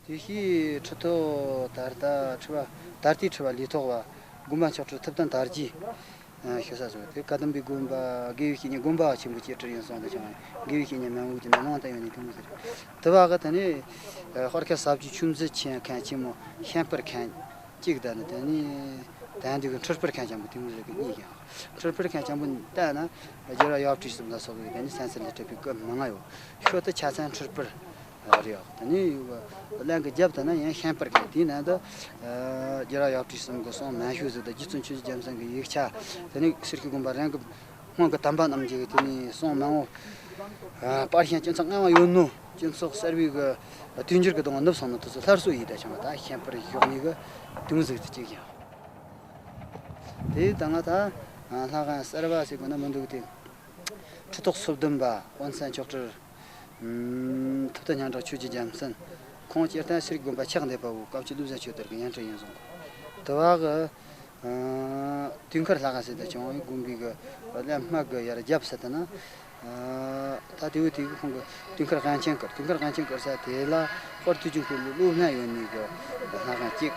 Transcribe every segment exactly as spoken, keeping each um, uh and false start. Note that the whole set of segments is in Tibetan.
དེ་བཞིན་ཁྲི་ཐོག་ད་ལྟ་ཁྲི་པ་ད་ལྟའི་ཁྲི་པ་ལས་ཐོག་པ་དགོན་པ་མཆོག་སྤྲུལ་ཐུབ་བསྟན་དར་རྒྱས་ཞུ་ས་སོ། དེ་བཀའ་གདམས་པའི་དགོན་པ་དགེ་བའི་བཤེས་གཉེན་དགོན་པ་ཆེན་པོ་གཅིག་སྤྲུལ་ཡིན་སོང་དུ་བྱུང་བ། དགེ་བའི་བཤེས་གཉེན་མང་བོ་གྱི་ནང་ནང་དུ་ཡོད་ནས་དེ་མོ་ཟེར། དེ་བ་གི་དེ་ནས་དཔལ་ཁ་ས་བཅུའི་ཆུ་མཛོད་ཆེན་མཁན་ཆེན་མོ་ཤན་པར་མཁན་གཅིག་དང་ནི་དེ་ནས་དན་འདི་གི་འཕྲུལ་སྤར་མཁན་ཆེན་པོ་དེ་མོ་ཟེར་གི་གཉིས་ཀྱང་། འཕྲུལ་སྤར་མཁན་ཆེན་པོ་བལྟས་ན་རྒྱལ་བ་ཡབ་སྲས་གསུམ་ལ་སོགས་པའི་དེ་ནས་གསན་གསལ་ལས་གྲུབ་པའི་སྐུ་མང་ང་ཡོད། ཤོ་ཏི་ཆ་ཚང་འཕྲུལ་སྤར་རེད། དེ་ནས་གླིང་གི་རྒྱབ་དེ་ན་ཡང་ཤན་པར་མཁན་དེའི་ནང་དུ་རྒྱལ་བ་ཡབ་སྲས་གསུམ་གི་གསུང་མང་ཤོས་ཟིག་དང་རྗེ་བཙུན་ཆོས་རྗེ་རྒྱལ་མཚན་གི་ཡིག་ཆ། དེ་ནས་གསེར་གྱི་དགོན་པ་རང་གི་སྔོན་གྱི་དམ་པ་རྣམས་ཀྱི་དེ་ནས་གསུང་མང་བོ། ཨ། པར་ཤིང་སྤྱི་ཚོགས་སྔ་མ་ཡོད་ནོ། སྤྱི་ཚོགས་གསར་བའི་གི་དུས་འགྱུར་གྱི་སྡོང་བོ་ནུབ་སོང་ནོ་དེ་ཚོ་སླར་གསོ་ཡིས་བསྡད་བྱུང་བ། ད་ཤན་པར་ཞོག་ནི་གི་དུང་ཟིག་དེ་གཅིག་ཡང་། དེ་ད་ང་ད་ལྷ་ཁང་གསར་བ་ཟེར་དགོས་ན་མི་འདུག་སྟེ། ཁྲི་ཐོག་སོ་བདུན་པ་དབོན་སེང་མཆོག་སྤྲུལ། ཨུམ། ཐུབ་བསྟན་སྙན་གྲགས་ཆོས་ཀྱི་རྒྱལ་མཚན། ཁོང་སྤྱིར་བཏང་གསེར་དགོན་པ་ཕྱག་འདེབས་པ་བོ་སྐབས་ཀྱི་ཀླུ་བཟང་ཆོས་དར་གྱི་ཡན་ཁྲི་ཡིན་སོང་། དེ་བ་གི། ཨ། དུས་འཁོར་ལྷ་ཁང་ཟེར་དུ་བྱུང་བའི་དགོན་པའི་གི་གླེ་སྨད་གི་ཡར་རྒྱབ་ཟེར་དུ་ན། ཨ། ད་དེ་བོ་དེ་གི་ཁོང་གི་དུས་འཁོར་དབང་ཆེན་བསྐུར། དུས་འཁོར་དབང་ཆེན་བསྐུར་ས་དེ་ལ་དཔལ་དུས་ཀྱི་འཁོར་ལོའི་སློབ་ལྷན་ཡོད་ནི་གི་ལྷ་ཁང་གཅིག།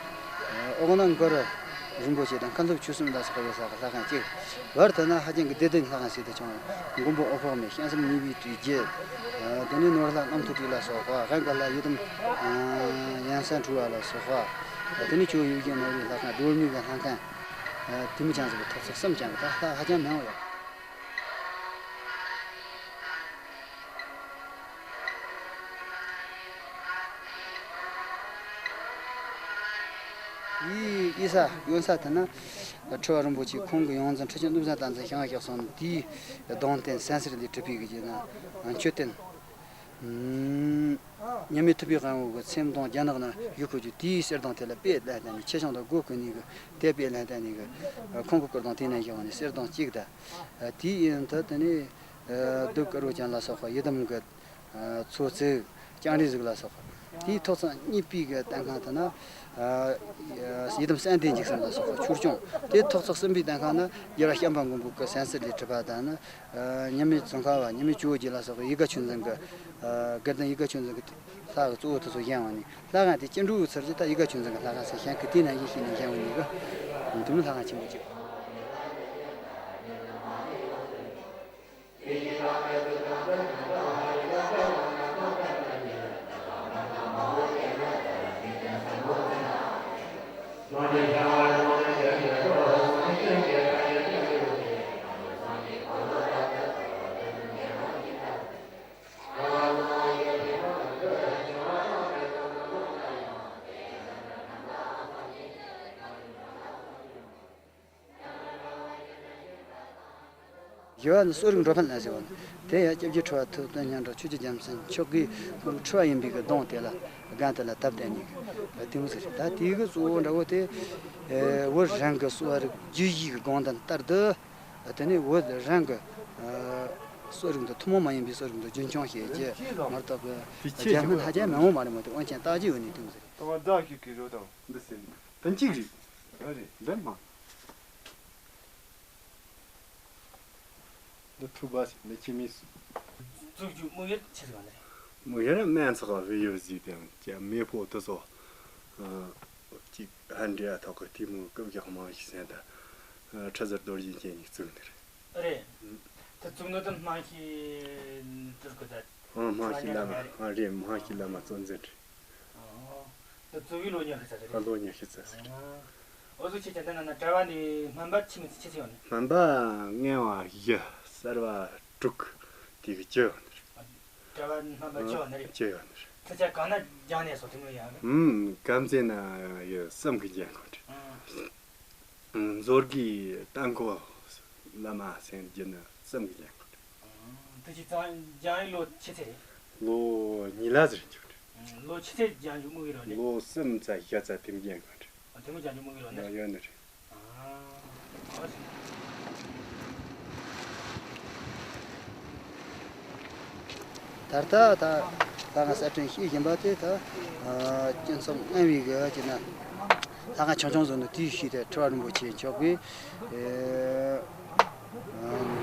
ཨ། འོག་ན་མགར་རིན་པོ་ཆེ་དང་མཁའ་འགྲོ་མཆོད་གསུམ་ལ་སོགས་པ་ཡོད་ས་གི་ལྷ་ཁང་གཅིག། བར་དུ་ན་ཧ་ཅང་གི་བདེ་ལྡན་ལྷ་ཁང་ཟེར་དུ་བྱུང་བའི་མགོན་པོ་འོད་དཔག་མེད། བྱང་སེམས་ཉི་བའི་རིགས་རྒྱུད། ཨ། དེ་ནས་ནོར་ལྷ་རྣམ་ཐོས་སྲས་ལ་སོགས་པ། གང་ག་ལ་ཡི་དམ། ཨ། ཡང་སེང་འབྲུག་པ་ལ་སོགས་པ། དེ་ནས་ཇོ་བོ་ཡུལ་གྱི་ནོར་བུའི་ལྷ་ཁང་། སྒྲོལ་མའི་གི་ལྷ་ཁང་། ཨ། དེ་མི་ཅང་ཟིག་གི་ཐོག་ཚད་གསུམ་ཅང་གི་ད་ལྷ་ཧ་ཅང་མང་བོ་ཡོད། ཡི་ཡི་ས་ཡོན་ས་དེ་ན་ཁྲི་པ་རིན་པོ་ཆེ་ཁོང་གི་ཡོངས་འཛིན་ཁྲི་ཆེན་ཀླུ་བཟང་བསྟན་འཛིན་ཞིང་ཁ་བཞག་སོང་། དེའི་གདུང་རྟེན་གསན་གསེར་ལས་གྲུབ་པའི་གི་ཅིག་ན་མཆོད་རྟེན། ཨུམ། མཉམ་མེད་ཐུབ་པའི་དབང་པོ་གི་ཚེམས་གདུང་རྒྱ་ནག་ན་ཡོད་ཁུལ་གྱི་དེའི་གསེར་གདུང་དེ་ལ་དཔེ་ལེན་བསྟན་ནས། ཆེ་ཆུང་དང་སྒོ་ཀུན་ནས་གི་དེ་དཔེ་ལེན་བསྟན་ནས་གི་ཁོང་གི་སྐུ་གདུང་དེ་ན་བཞག་ནས་གསེར་གདུང་གཅིག་དང་། དེའི་དབྱིན་དུ་དེ་ནས་གདུགས་དཀར་པོ་ཅན་ལ་སོགས་པ་ཡི་དམ་གི་ཚོགས་བརྩེགས་ལྕང་རིས་གཟིགས་ལ་སོགས་པ། དེའི་ཐོག་ཚད་གཉིས་པའི་གི་ལྟ་ཁང་དེ་ན་ཡི་དམ་གསལ་ལྡན་འཇིགས་བྱེད་ལ་སོགས་པ་ཆོས་སྐྱོང་། དེའི་ཐོག་ཚད་གསུམ་པའི་ལྟ་ཁང་ན་རྒྱལ་བ་བྱམས་པ་མགོན་པོ་གི་གསན་གསེར་ལས་གྲུབ་པ་དང་ནི། ཨ། མཉམ་མེད་ཙོང་ཁ་པ་མཉམ་མེད་ཇོ་བོ་རྗེ་ལ་སོགས་པའི་ཡིད་དགའ་ཆོས་འཛིན་གྱི། ཨ། དགའ་ལྡན་ཡིད་དགའ་ཆོས་འཛིན་གྱི་ལྷ་གི་གཙོ་བོ་དེ་ཚོ་བཞེངས་པ་ནི། ལྷ་ཁང་དེ་སྐྱེ་འགྲོའི་ཚུལ་གྱིས་ད་ཡིད་དགའ་ཆོས་འཛིན་གྱི་ལྷ་ཁང་ཟེར་བཞེངས་ཀྱི། དེ་ནང་བཞིན་བྱས་ནས་བཞེངས་པ་ནི་གི་དེ་མོ་ལྷ་ཁང་ཆེན་པོ་གཅིག། བཞི་པ་ནི་གསོ་རིག་འགྲོ་ཕན་ལ་ཟེར་བ་ནི། དེ་ཡང་སྐྱབས་རྗེ་ཁྲི་པ་ཐུབ་བསྟན་སྙན་གྲགས་ཆོས་ཀྱི་རྒྱལ་མཚན་མཆོག་གིས་ཁོང་གི་ཁྲི་པ་ཡིན་པའི་གི་གདུང་དེ་ལ་སྒང་དེ་ལ་བཏབ་བསྡད་ནས་གི་དེ་མོ་ཟེར། ད་དེའི་གི་གཙོ་བོ་འདྲ་བོ་དེ། ཨེ། བོད་རང་གི་གསོ་རིག་རྒྱུད་བཞི་གི་དགོངས་དོན་ལྟར་དུ། དེ་ནས་བོད་རང་གི། ཨ། གསོ་རིག་འདི་ཐུན་མོང་མ་ཡིན་པའི་གསོ་རིག་འདི་རྒྱུན་འཁྱོངས་བྱེད་རྒྱུ་མ་གཏོགས་གི་རྒྱ་སྨན་ཧ་ཅང་མང་བོ་མ་རེད་མོ། དེ་དབང་ཆེན་རྟགས་ཅན་ཡོད་ནི་དེ་མོ་ཟེར། ཏོང་ཙེ་ཞིག་གི་རོ་དང་འདི་ཟེར་ནས། དོན་གཅིག་རེད། ཨ་རེད། འདི་མ། འདི་ཐུག་པ་ཟེར་འདི་ཁྱི་མིས། བཙུགས་རྒྱུ་དམིགས་ཡུལ་ཆི་ཟིག་ཡོད་ནི་རེད། དམིགས་ཡུལ་སྨན་ཚོགས་བོད་ཡུལ་ཟིག་དང་ཀྱང་མེས་པོ་དེ་ཚོ་ཅིག་ཧ་འདྲེ་ཐོག་གི་དེ་མོ་སྐུ་བཞག་མང་ཞིག་ཟེར་ད། ཁྲི་ཟུར་རྡོ་རྗེ་འཆང་གཉིས་བཙུགས་ནི་རེད། རེད། དེ་བཙུགས་ནོ་དེ་སྨན་ཤེས་སྤྲུལ་སྐུ་དང་། ཨང་། སྨན་ཤེས་བླ་མ། ཨང་། རེད། སྨན་ཤེས་བླ་མ་གཙོ་འཛིན་རེད། ཨོ། དེ་བཙུགས་པའི་ལོ་ཉི་ཤུ་རྩ་རེད། ཨ། ལོ་ཉི་ཤུ་རྩ་ཟེར། ཨོ། འུ་ཚོ་ཁྱེད་ཀྱི་འདི་ན་ན་གྲྭ་པ་ནི་སྨན་པ་ཆི་མི་ཆི་ཆི་ཡོད་ནི། སྨན་པ་ངན་པ་བཞི། གསར་པ་དྲུག། དེ་གི་བཅུ་ཡོད་ནི་རེད། གྲྭ་པ་སྨན་པ་བཅུ་ཡོད་ནི་རེད། བཅུ་ཡོད་ནི་རེད། ཁྱེད་ཅག་གང་ན་སྦྱངས་ནས་སོ་དེ་མོ་ཡོད་རེད། ཨུམ། དཀར་མཛེས་ན་ཡོད་གསུམ་གི་སྦྱང་དགོས་རེད། ཨང་། མཛོད་དགེ་རྟ་མགོ་བླ་མ་སེང་རྒྱུ་ནི་གསུམ་གྱི་ལན་ཁོ་རེད། ཨང་། དེ་ཅི་ཙང་སྦྱང་ཡུལ་ལོ་ཆི་ཚེ་རེད། ལོ་གཉིས་ལ་ཟེར་འཇུག་རེད། ཨང་། ལོ་ཆི་ཚེ་སྦྱང་རྒྱུ་དམིགས་ཡུལ་ཡོད་ནི། ལོ་གསུམ་ཙམ་བཞི་ཙམ་དེ་འཇོན་ཁོ་རེད། ཨ། དེ་མོ་སྦྱང་རྒྱུ་དམིགས་ཡུལ་ཡོད་ནི། ཡོད་ནི་རེད། ཨང་། ཨོ་ཙི། ད་ལྟ་ད་ལྷ་ཁང་གསར་སྐྲུན་བྱེད་བཞིན་པ་དེ་ད་སྤྱི་ཚོགས་སྔར་བས་གི་ཅིག་ན་ལྷ་ཁང་ཆུང་ཆུང་བཟོ་འདུག་དེའི་ཤུལ་དེ་ཁྲི་པ་རིན་པོ་ཆེ་མཆོག་གིས་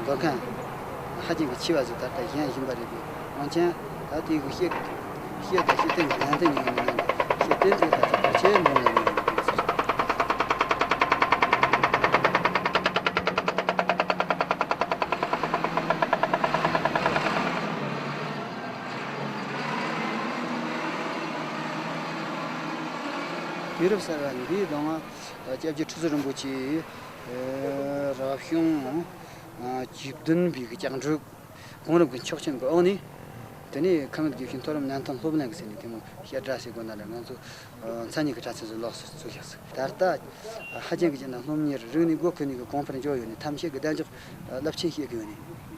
མདོ་ཁམས་ཧ་ཅང་གི་ཆེ་བ་ཟིག་ད་ལྟ་བཞེངས་བཞིན་པ་རེད་དེ། འོན་ཀྱང་ད་དེ་གི་བཤད་བཤད་དང་བཤད་སྟངས་ཀྱི་ལན་དེ་ཉན་ནས་ ཀྱི་རྟེན་དེ་ད་ཆ་ཕལ་ཆེར་འདོན་ལ་ཡོད་ཟེར། དུས་རབས་གསར་བ་འདིའི་གདོང་ང་སྐྱབས་རྗེ་ཁྲི་ཟུར་རིན་པོ་ཆེ་རབ་བྱུང་བཅུ་བདུན་པའི་གི་བཅིངས་འགྲོལ་གོང་རིམ་གྱི་ཆོག་མཆན་གྱི་འོག་ནས། དེ་ནས་ཁམས་དགེ་བཤེས་མཐོ་རིམ་གནས་མཐུན་སློབ་གླིང་གི་ཟེར་ནས་དེ་མོ་བཤད་གྲྭ་ཟེར་དགོས་ན་ར། ང་ཚོ་མཚན་ཉིད་ཀྱི་གྲྭ་ཚང་ཟིག་ལོགས་སུ་ཚུགས་བཞག་ཟིག་ད་ལྟ་ཧ་ཅང་གི་ཅིག་ན་སློབ་གཉེར་རིག་གནས་སྒོ་ཁུར་ནས་གི་གོང་འཕེལ་འགྱོ་ཡོད་ནས། ཐམས་ཅད་ཀྱི་གདན་འཇོག་རླབས་ཆེན་བྱེད་དགོས་ནས།